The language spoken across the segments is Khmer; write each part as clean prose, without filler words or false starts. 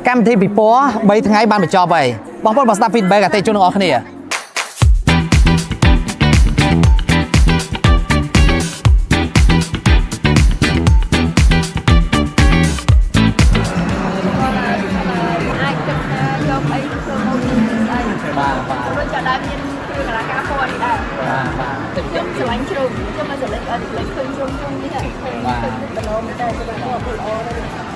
កម្មវិធីពិព័រណ៍3ថ្ងៃបានបញ្ចប់ហើយបងប្អូនមកស្ដាប់ feedback អតិថិជនទាំងអស់គ្នា អាចគិតថាយកអីធ្វើមកស្អី បាទបាទ ព្រោះចាដែរមានគ្រឿងអលង្ការពណ៌នេះដែរ បាទបាទតិច ខ្ញុំស្រឡាញ់ជ្រុងខ្ញុំមកស្រឡាញ់អត់លេចឃើញជ្រុងជ្រុងនេះឃើញឃើញតំណមែនតែសម្រាប់ពណ៌ល្អដែរ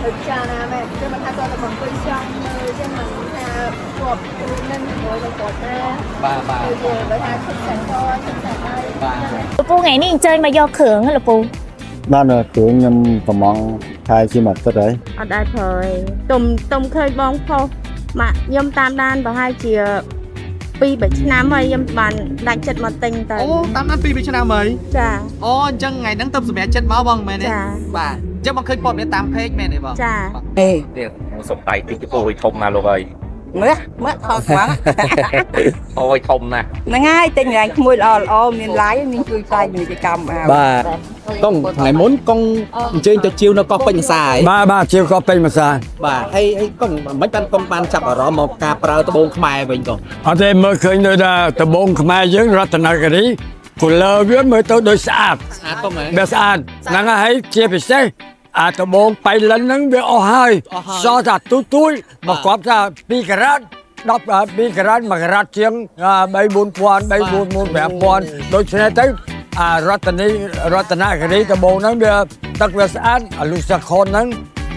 ដូចចាណាមែនខ្ញុំមិនថាគាត់ទៅមកអង្គុយចង់មើលចឹងមិនថាជាប់គ្រឿងនឹងជាមួយនឹងគាត់ណា បាទបាទ ដូចជាបើថាឈុតសែនកឈុតសែនដៃ បាទ លពូថ្ងៃនេះអញ្ជើញមកយកគ្រឿងហ៎លពូ បានគ្រឿងខ្ញុំប្រម៉ងខែជាមួយអាទិត្យហើយ អត់ដែរប្រើទេទុំទុំឃើញបងផុសម៉ាក់ខ្ញុំតាមដានប្រហែលជា2 3ឆ្នាំហើយខ្ញុំបានដាច់ចិត្តមកទិញទៅ អូតាមដាន2 3ឆ្នាំហើយ ចា អូអញ្ចឹងថ្ងៃហ្នឹងទៅសម្រាប់ចិត្តមកបងមែនទេ ចា បាទអញ្ចឹងបងឃើញព័ត៌មានតាម page មែនទេបង ចា ទៀតសុំដៃតិចទៅអូយធំណាស់លោកអើយ មើលមើលថតខ្វាំង អូយធំណាស់ ហ្នឹងហើយទិញកន្លែងក្មួយល្អល្អមានឡាយមានជួយផ្សាយពាណិជ្ជកម្មអា បាទកងថ្ងៃមុនកងអញ្ជើញទៅជាវនៅកោះពេជ្រម្សាយ បាទបាទជាវក៏ពេញមួយសា បាទហើយហើយកងមិនបានកងបានចាប់អារម្មណ៍មកការប្រើត្បូងខ្មែរវិញកង អត់ទេមើលឃើញដូចថាដបងខ្មែរយើងរតនគិរី color វាមើលទៅដូចស្អាត ស្អាតកងហ៎ វាស្អាតហ្នឹងហើយជាពិសេសអាដបងបៃលិនហ្នឹងវាអស់ហើយ អស់ហើយ សល់តែទូទួយ បាទ មកគាត់ថា2ការ៉ាត់10 2ការ៉ាត់1ការ៉ាត់ជាង3 4000 3 4 4 5000ដូច្នេះទៅអារតនីរតនគិរីដបងហ្នឹងវាទឹកវាស្អាតអាលូសាខនហ្នឹង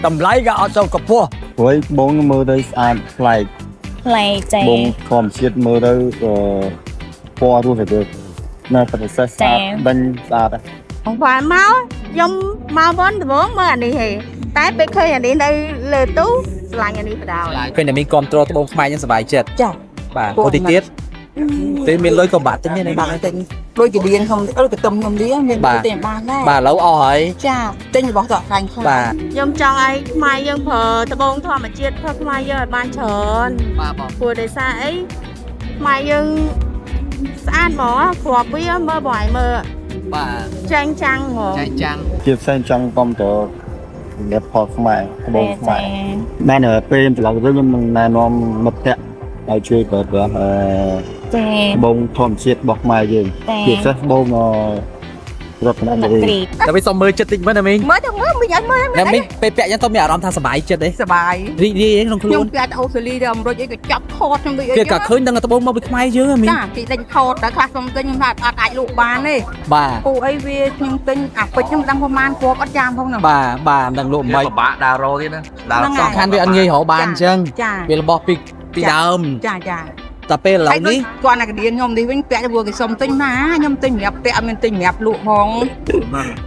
តម្លៃក៏អត់សូវខ្ពស់ ព្រោះឯងបងមើលទៅស្អាតប្លែក ប្លែកចា បងធម្មជាតិមើលទៅអឺពណ៌រសជាតិវានៅតែពិសេសស្អាតដេញស្អាតណាស់ បងផ្អាមកខ្ញុំមកមុនដំបូងមើលអានេះហេតែពេលឃើញអានេះនៅលើទូស្រឡាញ់អានេះបដ ாய் ឃើញតែមានគ្រប់គ្រងត្បូងខ្មែរយើងសប្បាយចិត្ត ចា បាទអូតិចទៀតទេមានលុយក៏បាក់ទិញដែរណា បានទិញដូចកដៀងខ្ញុំដូចកទឹមខ្ញុំលៀងមានទិញបានដែរ បាទឥឡូវអស់ហើយ ចាទិញរបស់តខ្លាញ់ខ្លាំង បាទ ខ្ញុំចង់ឲ្យខ្មែរយើងប្រើត្បូងធម្មជាតិផលខ្មែរយើងឲ្យបានច្រើន បាទបង ព្រោះដោយសារអីខ្មែរយើងស្អាតហ្មងគ្រាប់វាមើលបងឲ្យមើល បាទ ចែងចាំងហ្មង ចែកចាំង ជាពិសេសចង់គាំទ្រសម្រាប់ផលខ្មែរត្បូងខ្មែរមែនពេលខ្ញុំត្រឡប់ទៅវិញខ្ញុំនឹងណែនាំមិត្តភក្តិឲ្យជួយប្រើប្រាស់អឺ ចា ត្បូងធម្មជាតិរបស់ខ្មែរយើង ចា ជាពិសេសត្បូងអឺរតនគិរី តែវិញសុំមើលចិត្តតិចមើលណាមីង មើលទៅមើលមិនអត់មើល ណាមីងពេលពាក់យ៉ាងទៅមានអារម្មណ៍ថាសប្បាយចិត្តទេ សបាយ រីករាយក្នុងខ្លួន ខ្ញុំពាក់ទៅអូស្ត្រាលីទៅអាមេរិកអីក៏ចាប់ថតខ្ញុំដូចអី គេក៏ឃើញដឹងថាត្បូងមកពីខ្មែរយើងហ៎មីង ចាគេទិញថតតែខ្លះខ្ញុំទិញខ្ញុំថាអត់អាចលក់បានទេ បាទ ពូអីវាខ្ញុំទិញអាពេជ្រខ្ញុំដឹងប្រហែលគ្រាប់អត់ចាំផងហ្នឹង បាទបាទមិនដឹងលក់មិន ពិបាកដើររទៀតណាដើរ ហ្នឹង សំខាន់វាអត់ងាយរកបានអញ្ចឹង ចា វារបស់ពីពីដើម ចាចា តែពេលឥឡូវនេះ គាត់ណាកដៀនខ្ញុំនេះវិញពាក់ទៅគេសុំទិញណាខ្ញុំទិញសម្រាប់ពាក់អត់មានទិញសម្រាប់លក់ផង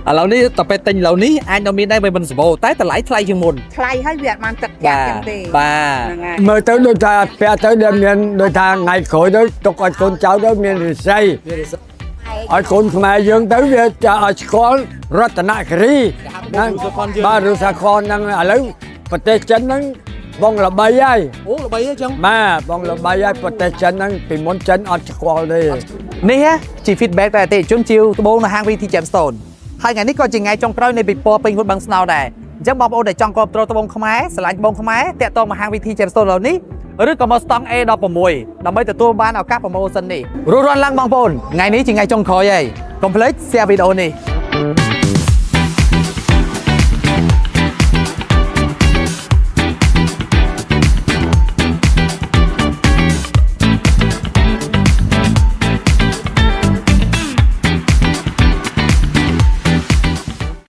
ឥឡូវនេះតែពេលទិញឥឡូវនេះអាចនៅមានដែរវាមិនសម្បូរតែតម្លៃថ្លៃជាងមុន ថ្លៃហើយវាអត់បានទឹកចា បាទ ចឹងទេ បាទ ហ្នឹងហើយ មើលទៅដូចថាពាក់ទៅដែលមានដូចថាថ្ងៃក្រោយទៅទុកឲ្យកូនចៅទៅមានរិស័យឲ្យកូនខ្មែរយើងទៅវាจะឲ្យស្គាល់រតនគិរីហ្នឹងបាទរុសាខនហ្នឹងឥឡូវប្រទេសចិនហ្នឹងបងល្បីហើយ អូល្បីហ៎ចឹង បាទបងល្បីហើយប្រទេសចិនហ្នឹងពីមុនចិនអត់ស្គាល់ទេ នេះហ៎ជា feedback តែអតិថិជនជាវត្បូងនៅហាង VT Gemstone ហើយថ្ងៃនេះក៏ជាថ្ងៃចុងក្រោយនៃពិព័រណ៍ពេញហ៊ុនបឹងស្នោដែរអញ្ចឹងបងប្អូនដែលចង់គាំទ្រត្បូងខ្មែរស្រឡាញ់ត្បូងខ្មែរតាក់ទងមកហាង VT Gemstone ឥឡូវនេះឬក៏មកស្តង់ A16 ដើម្បីទទួលបានឱកាស promotion នេះរួសរាន់ឡើងបងប្អូនថ្ងៃនេះជាថ្ងៃចុងក្រោយហើយកុំភ្លេច share វីដេអូនេះ